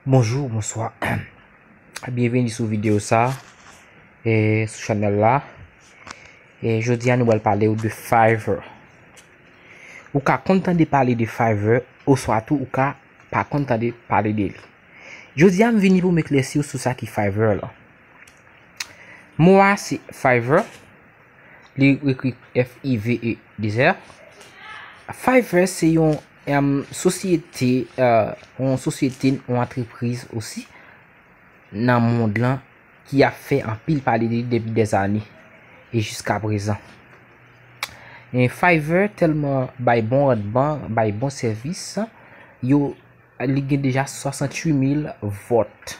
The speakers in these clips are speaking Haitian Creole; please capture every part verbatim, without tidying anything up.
Bonjou, bonswa. Byenveni sou videyo sa, e, sou chanèl la. E, jodi a nou pral pale w de Fiverr. Ou ka konn tande pale de Fiverr, oswa tou ou ka pa konn tande pale de li. Jodi a m vini pou m eklèsi w sou sa ki Fiverr la. Mo a se Fiverr, li ekri F I V E de R. Fiverr se yon, em, sosyete, eh, yon sosyete, yon antrepriz osi nan mond lan ki ap fè anpil pale de li depi dèzane e jiska prezan. E Fiverr tèlman bay bon randman, bay bon sèvis, yo, li gen deja swasanntuit mil vòt.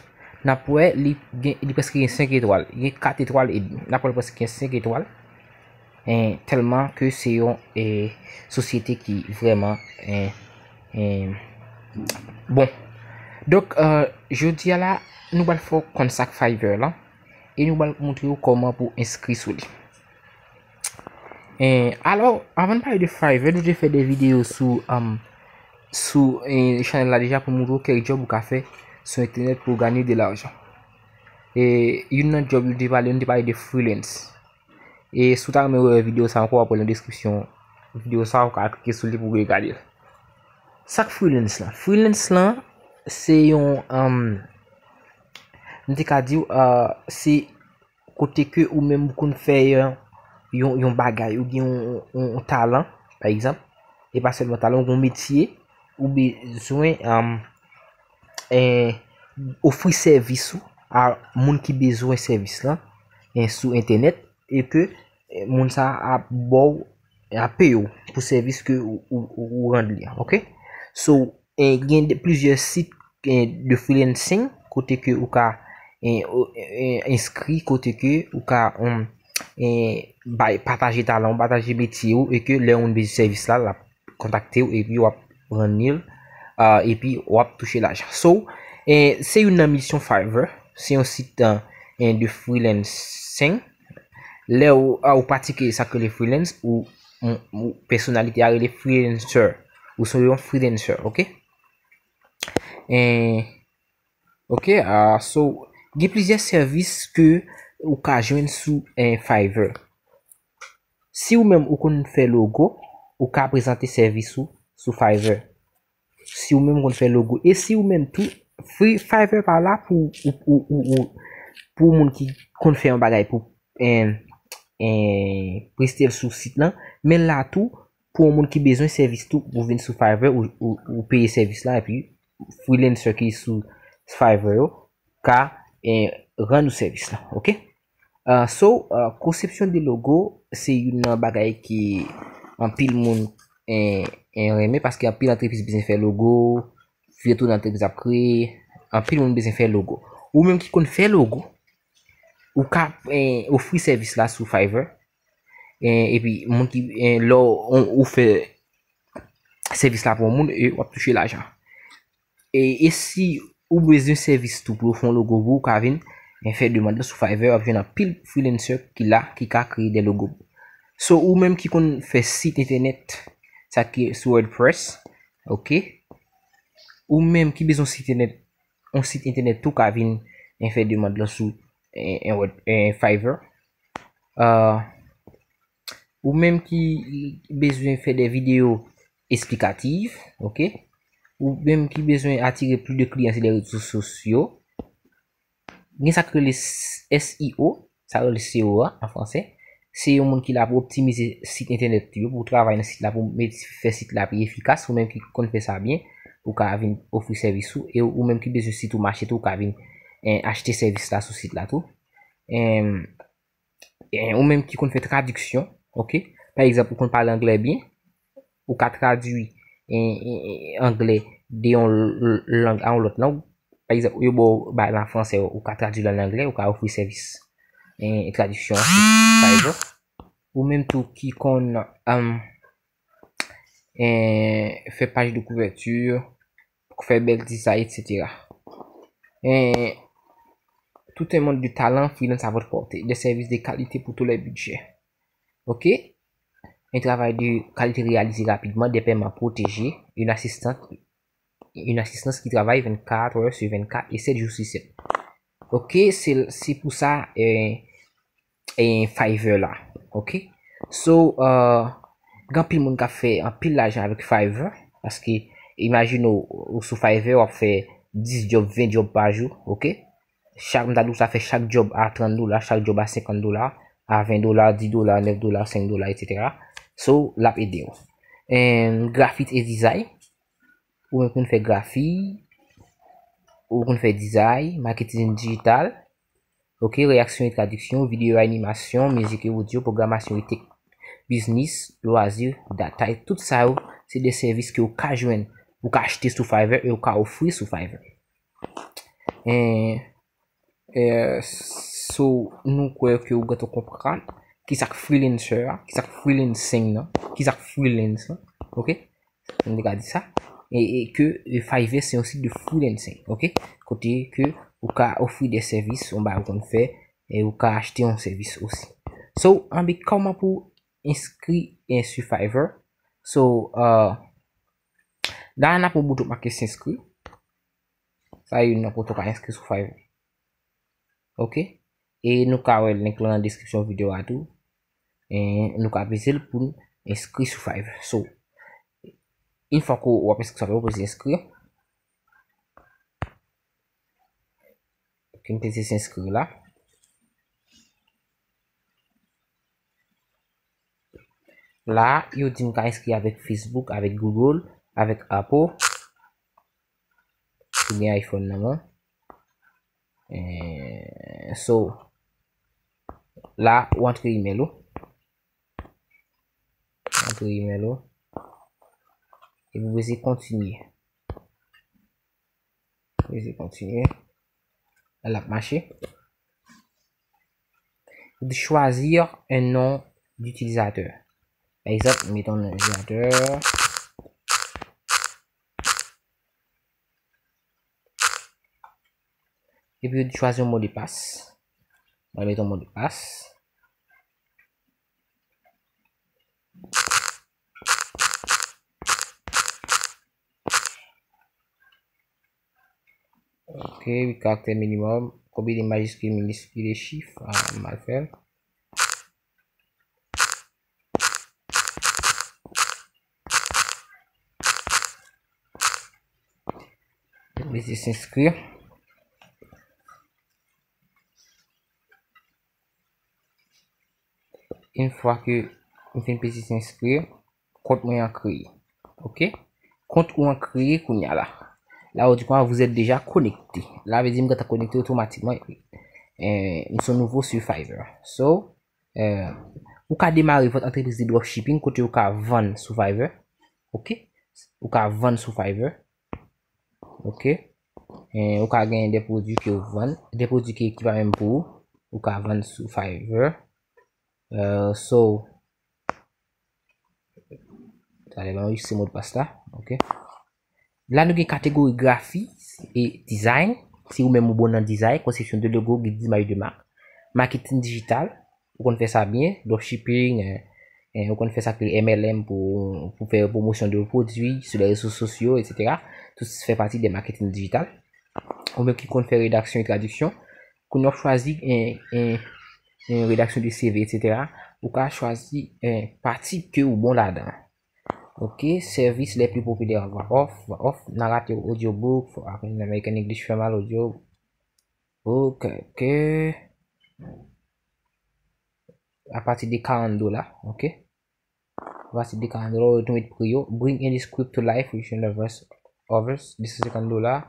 N ap wè, li gen, li prèske gen senk etwal, li gen kat etwal edmi. N ap wè, li prèske gen senk etwal. E, tèlman ke se yon, e, sosyete ki vrèman, e, e, bon. Donk, e, jodi a la, nou pral fè w konn sa k Fiverr la, e nou pral montre w kòman pou enskri sou li. E, alò, anvan n pale de Fiverr, nou te fè de videyo sou, um, sou, e, chanèl la deja pou montre w kèk djòb ou ka fè sou entènèt pou w ganye de lajan. E, youn nan djòb nou te pale, nou te pale de freelance. E si w ta renmen wè videyo sa ankò, w ap wè nan deskripsyon videyo sa, ou ka klike sou li pou w gade l. Sa k freelance lan? Freelance lan, se yon, um, m te ka di w, uh, se kote ke ou menm ou konn fè yon, yon, yon bagay, ou gen yon, yon, yon talan, pa egzanp, e pa sèlman talan, ou gen yon metye, ou bezwen, um, eh, ofri sèvis ou a moun ki bezwen sèvis lan, eh, sou entènèt, e ke, eh, moun sa a ap ba w, ap peye w pou sèvis ke ou, ou, ou, ou rann li an, oke? So, eh, gen de, plizyè sit, eh, de freelancing, kote ke ou ka, eh, o-, eh, enskri, kote ke ou ka, um, eh, bay, pataje talan w, pataje metye w, e ke lè yon moun bezwen sèvis la, l ap kontakte w, epi w ap rann li l, ah, epi w ap touche lajan. So, eh, se youn nan misyon Fiverr, se yon sit, eh, eh, de freelancing. Lè w, ah, ou pratike sa k rele freelance, ou, ou, ou pèsonalite a rele freelancer. Ou se yon freelancer, oke? Eh, oke, ah, so, gen plizyè sèvis ke ou ka jwenn sou, eh, Fiverr. Si ou menm ou konn fè logo, ou ka prezante sèvis ou sou Fiverr. Si ou menm konn fè logo. E si ou menm tou, Fi-, Fiverr pa la pou, ou, ou, ou, ou, pou moun ki konn fè yon bagay pou, en, en, preste l sou sit lan, men l la tou pou yon moun ki bezwen sèvis tou, ou vin sou Fiverr, ou, ou, ou peye sèvis la, epi freelancer ki sou Fiverr yo ka, eh, rann ou sèvis la, oke? Ah, so, ah, konsepsyon de logo, se youn nan bagay ke anpil moun, eh, eh, renmen, paske anpil antrepriz bezwen fè logo, sitou nan antrepriz ap kreye, anpil moun bezwen fè logo. Ou menm ki konn fè logo, ou ka, eh, ofri sèvis la sou Fiverr. Eh, epi, moun ki, eh, lè w, ou fè sèvis la pou yon moun, e w ap touche lajan. E, e si ou bezwen sèvis tou pou yo fè yon logo pou ou, ou ka vin, eh, fè demann lan sou Fiverr, w ap jwenn anpil freelancer ki la, ki ka kreye de logo pou ou. So, ou menm ki konn fè sit entènèt, sa ki sou WordPress, oke? Ou menm ki bezwen sit entènèt, yon sit entènèt tou ka vin, eh, fè demann lan sou, eh, eh, Word-, eh, Fiverr. Ah, ou menm ki bezwen fè de videyo esplikatif, oke? Ou menm ki bezwen atire plis de kliyan sou de rezo sosyo, gen sa k rele s-, S E O, sa rele S E O a, an fransè. Se yon moun ki la pou optimize sit entènèt yo, pou travay nan sit la, pou met, fè sit la pi efikas. Ou menm ki konn fè sa byen, ou ka vin ofri sèvis ou, e ou menm ki bezwen sit ou mache tou, ou ka vin, eh, achte sèvis la sou sit la tou. Em, eh, ou menm ki konn fè tradiksyon, oke? Pa egzanp, ou konn pale anglè byen, ou ka tradui, eh, eh, eh, anglè de yon l-, l-, lang a yon lòt lang. Pa egzanp, yo ba w bagay la an fransè, ou ka tradui l an anglè, ou ka ofri sèvis, eh, tradiksyon an sou Fiverr. Ou menm tou ki konn, em, eh, fè paj de kouvèti, fè bèl dizay, et cetera. Eh, tout un monde de talent freelance à votre portée. Des services de qualité pour tous les budgets. Ok? Un travail de qualité réalisé rapidement, des paiements protégés, une assistante une assistance qui travaille vingt-quatre heures sur vingt-quatre et sept jours sur sept. Ok, se, se pou sa, eh, eh, Fiverr la. Ok? So, uh, gen anpil moun k ap fè anpil lajan avèk Fiverr, paske imajine w, ou sou Fiverr, w ap fè dis djòb, ven djòb pa jou, ok? Chak, m ta di w sa fè chak djòb a trant dola, chak djòb a senkant dola, a ven dola, dis dola, nèf dola, senk dola, etsetera. So, l ap ede w. And graphics et design, ou menm konn fè grafi, ou konn fè dizay, maketing dijital, ok, reyaksyon e tradiksyon, videyo, animasyon, mizik e odyo, pwogramasyon e tech, biznis, lwazi, data, tout sa yo, se de sèvis ke ou ka jwenn, ou ka achte sou Fiverr e ou ka ofri sou Fiverr. E, e, so, nou kwè ke ou gentan konprann ki sa k freelancer a, ki sa k freelancing nan, ki sa k freelance lan, ok? M te ka di sa. E, e ke, e, Fiverr se yon sit de freelancing, ok? Kote ke ou ka ofri de sèvis, yon bagay ou konn fè, e ou ka achte yon sèvis osi. So, anben, kòman pou enskri, e, sou Fiverr? So, uh, la, n ap yon bouton make s'inscrire. Sa youn nan kote ou ka enskri sou Fiverr. Ok? E nou ka wè link lan nan deskripsyon videyo a tou. E nou ka peze l pou n enskri sou Fiverr. So, yon fwa ke w ap enskri sou Fiverr, ou peze enskri. Ok, m peze enskri la. La, yo di m ka enskri avèk Facebook, avèk Google, avèk Apple. Ou gen iPhone nan men w. Eh, so, la, ou antre email ou. Antre email ou. Epi ou peze kontinye. Peze kontinye. La, l ap mache. Ou di choisir un nom d'utilisateur. Pa egzanp, m met yon non itilizateur. Epi ou di chwazi yon mo de pas. Mwen met yon mo de pas. Ok, uit karaktè minimòm. Konbine majiskil, miniskil e chif. Ah, m mal fè l. Mete s'inscrire. Yon fwa ke m fin peze s'inscrire, kont mwen an kreye. Ok? Kont ou an kreye kounye a la. La, ou di konsa, vous êtes déjà connecté. La vle di m gentan konekte otomatikman. Eh, m se nouvo sou Fiverr. So, eh, ou ka demare vòt antrepriz de dropshipping kote ou ka vann sou Fiverr. Ok? Ou ka vann sou Fiverr. Ok? Eh, ou ka gen de pwodui ke ou vann, de pwodui ki, ki pa menm pou ou, ou ka vann sou Fiverr. Eh, so, talè ban mwen se modpas la, ok? La nou gen kategori grafi e design, si ou menm ou bon nan design, konsepsyon de logo, gid d'imaj de mak, marketing digital, ou konn fè sa byen, dropshipping, eh, eh, ou konn fè sa ke M L M pou, pou fè pwomosyon de pwodui sou les réseaux sociaux, etsetera. Tout sa fè pati de marketing digital. Ou menm ki konn fè redaksyon e tradiksyon, kounye a w ap chwazi, eh, eh, eh, redaksyon de C V, etsetera. Ou ka chwazi, eh, pati ke ou bon ladan. Ok, sèvis les plus populaires, voix off, voix off, narrateur audiobook, for African American English formal audio. Ok, ok. Apati de karant dola, ok. Apati de karant dola, ou tou met pri yo. Bring any script to life with your voice overs, de san senkant dola.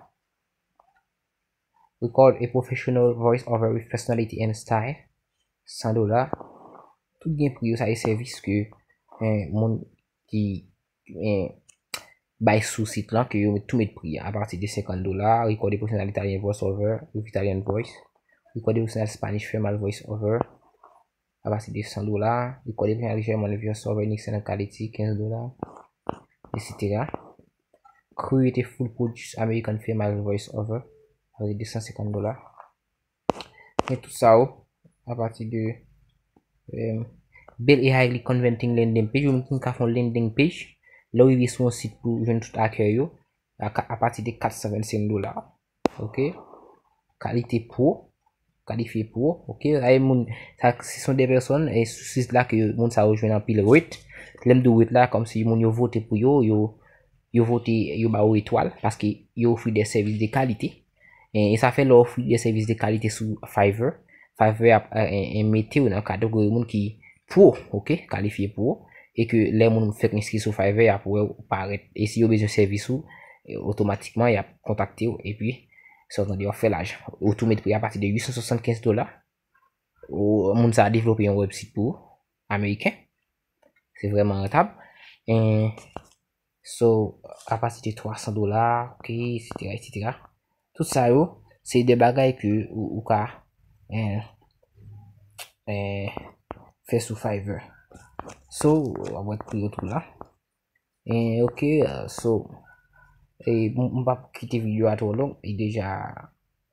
Record a professional voice over with personality and style, san dola. Tout gen pri yo, sa e sèvis ke, eh, moun ki, eh, bay sou sit lan, ke yo met, tou met pri a, apati de senkant dola. Record a professional Italian voice over with Italian voice. Record a professional Spanish formal voice over. Apati de san dola, record a professional German voice over in excellent quality, kenz dola, etsetera. Create a full produce American female voice over, apati de san senkant dola. Men tout sa yo, apati de, eh, build a highly converting landing page, ou menm ki ka fè yon landing page, lè w rive sou yon sit pou jwenn tout akè yo, a, ka- apati de kat san vennsenk dola. Ok. Kalite pro, kalifye pro. Ok. Sa e moun, sa, se son de pèsòn, e sou sit la ke moun sa yo jwenn anpil rate. Lè m di rate la, kòmsi moun yo vote pou yo, yo, yo vote, yo ba yo etwal, paske yo ofri de sèvis de kalite. E, e sa fè lè w ofri de sèvis de kalite sou Fiverr, Fiverr ap, e, e, e mete w nan kategori moun ki pro, ok, kalifye pro, e ke lè moun fèk enskri sou Fiverr, y ap wè w parèt. E si yo bezwen sèvis ou, e, otomatikman, y ap kontakte w, epi, sa w tande, w ap fè lajan. Ou tou met pri apati de uit san swasannkenz dola. Ou, moun sa a devlope yon website pou ou, ameriken. Se vrèman rantab. E, so, apati de twa san dola, ok, et cetera, et cetera. Tout sa yo, se de bagay ke ou, ou ka, e, e, fè sou Fiverr. So, w ap wè pri yo tou la. E, ok, e, so, e, m, m p ap kite videyo a twò long, li deja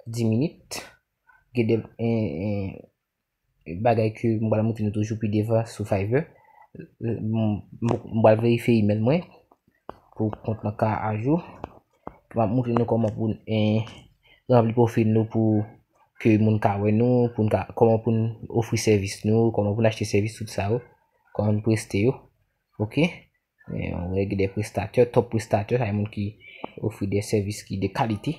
dis minit. Gen de, e, e, bagay ke m pral montre nou toujou pi devan sou Fiverr. M, m, m pral verifye email mwen pou kont lan ka ajou. M ap montre nou kòman pou n, e, ranpli pwofil nou pou ke moun ka wè nou, pou n ka, kòman pou n ofri sèvis nou, kòman pou n achte sèvis, tout sa yo, kòman pou n preste yo. Ok? E, w wè gen de prestatè, top prestatè, sa e moun ki ofri de sèvis ki de kalite.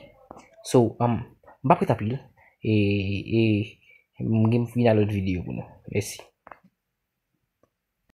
So, um, m p ap ret anpil. E, e, m gen pou vin a lòt videyo pou nou. Mèsi.